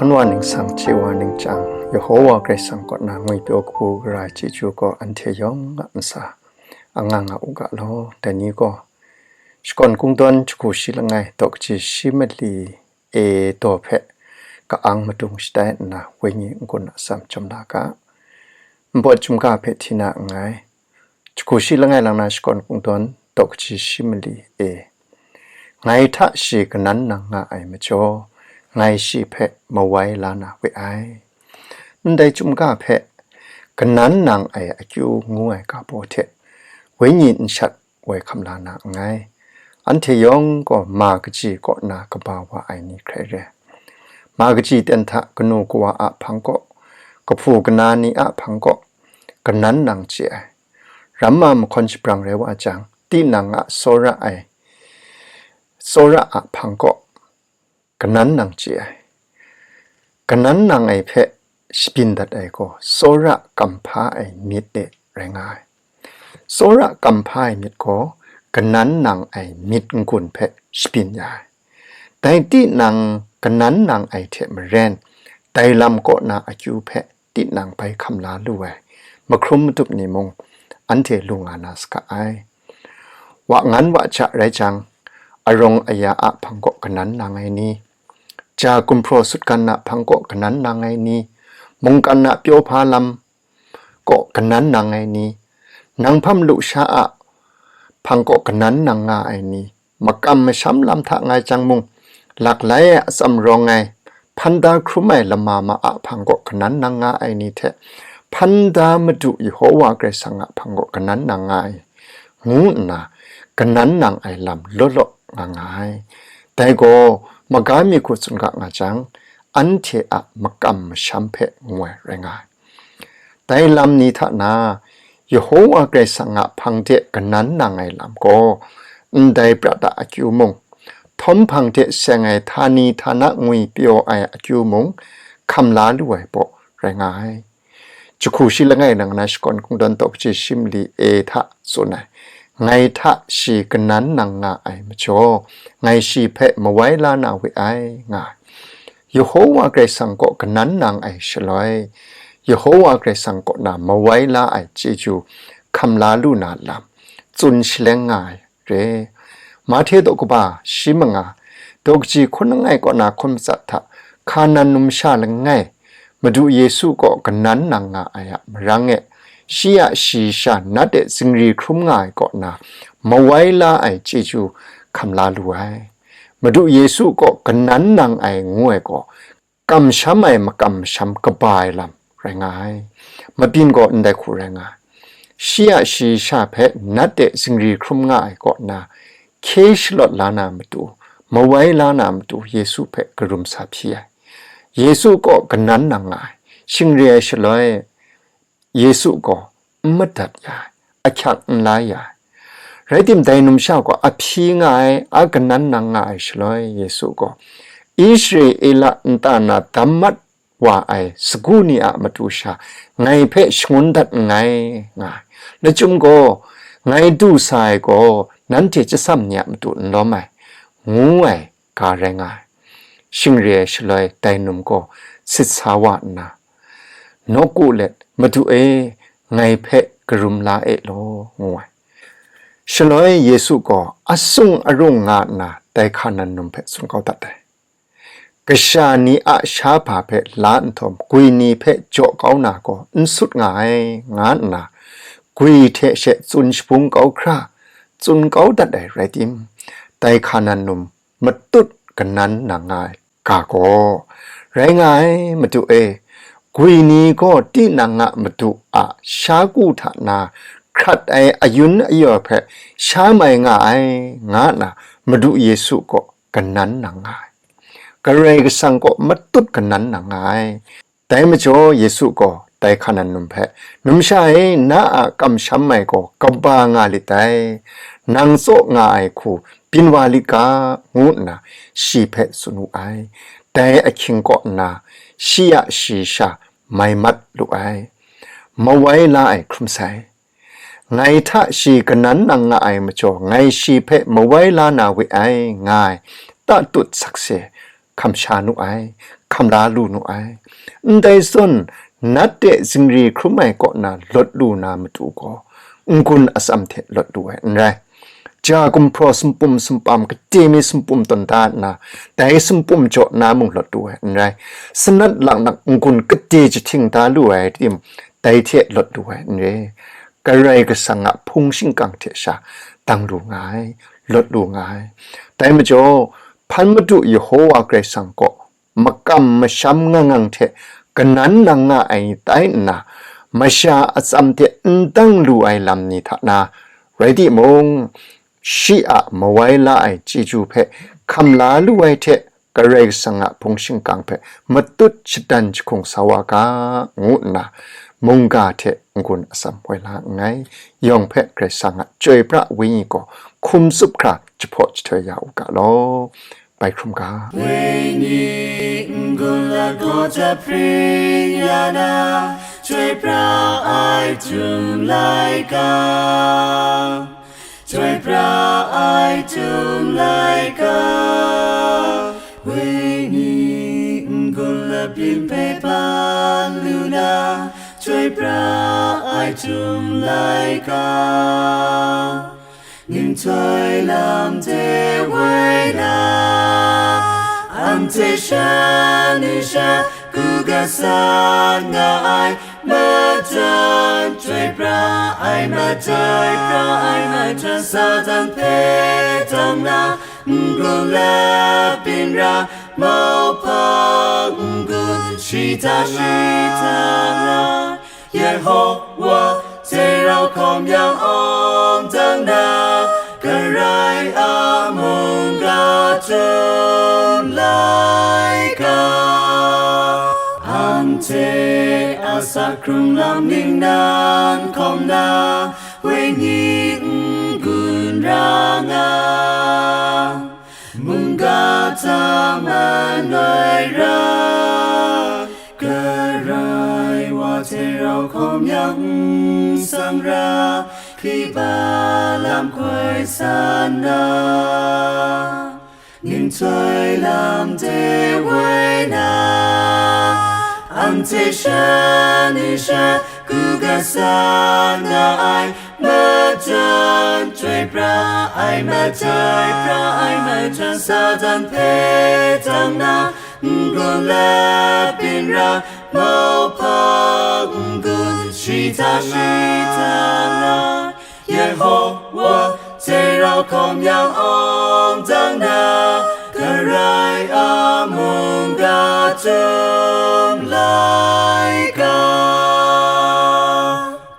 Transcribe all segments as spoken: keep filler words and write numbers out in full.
Wa ningsang chye wa ning chyang, Yehowa Karai Kasang kaw na ngwipyaw kabu gara ai chyeju gaw anhte yawng a ntsa a nga nga u ga law. Dai ni gaw, shakawn kungdawn jahku shi langai, daw kaji shi mali e daw hpe ka-ang madung shatai nna, wenyi n-gun atsam chyawm la ga. Npawt chyum ga hpe hti na nngai. Jahku shi langai lang na shakawn kungdawn, daw kaji shi mali e, ngai hta shi kanan nang nga ai majaw, ngai shi hpe mawai la na we ai. Ndai chyum ga hpe, kanan nang ai akyu ngu ai ga baw hte, wenyi nshat woi hkam la na nngai. Anhte yawng gaw ma kaji kaw na kaba wa ai ni hkrai re. Ma kaji ten hta kanu kawa a hpang kaw, kahpu kana ni a hpang kaw, kanan nang chye ai. Ramma mahkawn shabrang rai wa jang, tinang a tsawra ai, tsawra a hpang kaw, kanan nang chye ai. Kanan nang ai hpe shabyin dat ai gaw, tsawra kamhpa ai myit e rai nga ai. Tsawra kamhpa ai myit gaw, kanan nang ai myit n-gun hpe shabyin ya ai. Dai tinang kanan nang ai hte maren, dai lam kaw na akyu hpe tinang bai hkam la lu ai mahkrum matup ni mung, anhte lu nga na saga ai. Wa ngan wa ja rai jang, arawng aya a hpang kaw kanan nang ai ni, ja gumhpraw sutgan a hpang kaw kanan nang ai ni, mungkan a pyaw hpa lam kaw kanan nang ai ni, nang hpam lusha a hpang kaw kanan nang nga ai ni, makam masham lam hta ngai jang mung, laklai ai atsam rawng ai, hpan da hkrum ai lama ma a hpang kaw kanan nang nga ai ni hte, hpan da Madu Yehowa Karai Kasang a hpang kaw kanan nang nga ai, ngu nna, kanan nang ai lam law law nga nga ai. Dai gaw, maga mi hku tsun ga nga jang, anhte a makam masham hpe ngu ai rai nga ai. Dai lam ni hta na, Yehowa Karai Kasang a hpang de kanan nang ai lam gaw, ndai prat a akyu mung, htawm hpang de seng ai htani htana ngwipyaw ai akyu mung, hkam la lu ai baw rai nga ai. Jahku shi langai nang na shakawn kungdawn daw kaji shi mali e hta tsun ai, ngai hta shi kanan nang nga ai majaw, ngai shi hpe mawai la na we ai, nga ai. Yehowa Karai Kasang kaw kanan nang ai shaloi, Yehowa Karai Kasang kaw na mawai la ai chyeju hkam la lu na lam, tsun shaleng nga ai re. Mahte daw kaba shi manga, daw kaji hkun langai kaw na hkun matsat hta, Hkanan numsha langai, Madu Yesu kaw kanan nang nga ai a marang e, shi a shayi sha nat e zingri hkrum nga ai kaw na, mawai la ai chyeju hkam la lu ai. Madu Yesu kaw kanan nang ai ngu ai gaw, kamsham ai makam masham kaba ai lam rai nga ai. Mabyin gaw ndai hku rai nga ai. Shi a shayi sha hpe nat e zingri hkrum nga ai kaw na, hkye shalawt la na matu, mawai la na matu Yesu hpe karum sa hpyi ai. Yesu kaw kanan nang nga ai. Shing re ai shaloi, Yesu gaw n madat ya ai, ahkyak n la ya ai. Rai tim, dai numsha gaw a hpyi nga ai, a kanan nang nga ai shaloi, Yesu gaw, Israela nta na dam mat wa ai sagu ni a matu sha ngai hpe shangun dat nngai, nga ai. Lachyum gaw, ngai du sa ai gaw, nanhte chyasam ni a matu n lawm ai, ngu ai ga rai nga ai. Shing re ai shaloi, dai num gaw sit sa wa nna, nawku let, Madu e, ngai hpe karum la e law, ngu ai. Shaloi Yesu gaw asung arung nga nna dai Hkanan num hpe tsun kau dat ai. Kasha ni a sha hpa hpe la nhtawm, gwi ni hpe jaw kau na gaw n sut nga ai, nga nna, gwi hte she tsun shabung kau hkra, tsun kau dat ai rai tim, dai Hkanan num matut kanan nang nga ai ga gaw, rai nga ai, Madu e, gwi ni gaw tinang a madu a sha ku hta na hkrat ai ayun ayaw hpe sha mai nga ai, nga nna Madu Yesu gaw kanan nang nga ai. Karai Kasang gaw matut kanan nang nga ai. Dai majaw Yesu gaw dai Hkanan num hpe, "Numsha e, na a kamsham ai gaw kaba nga lit dai, nang tsaw nga ai hku byin wa lit ga," ngu nna shi hpe tsun wu ai. Dai ahkying kaw nna, shi a shayi sha mai mat lu ai, mawai la ai hkrum sai. Ngai hta shi kanan nang nga ai majaw, ngai shi hpe mawai la na we ai, nga ai, tatut sakse, hkam sha nu ai, hkam la lu nu ai. Ndai zawn, nat de zingri hkrum ai kaw na lawt lu na matu gaw, n-gun atsam hte lawt lu ai n rai. Ja gumhpraw sumpum sumpam, kade mi sumpum tawn da nna, dai sumpum jaw na mung lawt lu ai n rai. Sanat laknak n-gun kade jahting da lu ai tim, dai hte lawt lu ai n re. Karai Kasang a hpung shingkang hte sha dang lu nga ai, lawt lu nga ai. Dai majaw, hpan madu Yehowa Karai Kasang kaw makam masham ngang ngang hte kanan nang nga ai tai nna, masha atsam hte n dang lu ai lam ni hta na, rai timung, shi a mawai la ai chyeju hpe hkam la lu ai hte, Karai Kasang a hpung shingkang hpe matut shadan jahkung sa wa ga, ngu nna, mungga hte n-gun atsam woi la nngai. Yawng hpe Karai Kasang a chyoi pra ai wenyi gaw hkum tsup hkra jahpaw jahtoi ya u ga law. Bai hkrum ga. Wenyi n-gun lagaw jahpring ya na, chyoi pra ai htum laika, chyoi pra ai htum laika, wenyi n-gun labyin hpe ban lu na, chyoi pra ai htum laika, ninghtoi lam hte woi na, anhte shan ni sha ku ga san nga ai matan, chyoi pra ai matan, pra ai matan, Satan hpe dang na, n-gun labyin ra, mauhpang n-gun shi hta shi hta na, Yehowa hte rau hkawm yang awng dang na, Karai a mungga htum laika, anhte a sa hkrung lam ningnan hkawm na, wenyi n-gun ra nga, mungga hta manoi ra, Karai wa hte rau hkawm yang n sang ra, hkriba lam hkoi san na, ninghtoi lam hte woi na, anhte shan ni sha ku ga san nga ai matan, chyoi pra ai matan, chyoi pra ai matan, Satan hpe dang na, n-gun labyin ra, mauhpang n-gun shi hta shi hta na, Yehowa hte rau hkawm yang awng dang na, Karai a mungga htum laika,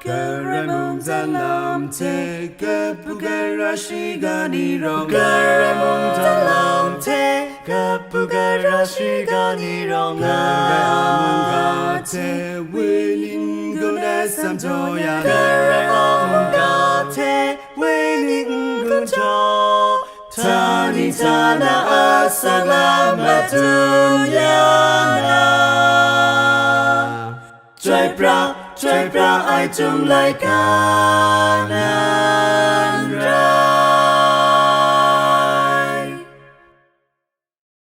Karai mungdan lam hte kabu gara shiga ni rawng, Karai mungdan lam hte kabu gara shiga ni rawng, Karai a mungga hte wenyi n-gun atsam jaw ya, Karai a mungga hte wenyi n-gun jaw, htani htana a sa lam madun ya na, chyoi pra, chyoi pra ai htum laika na.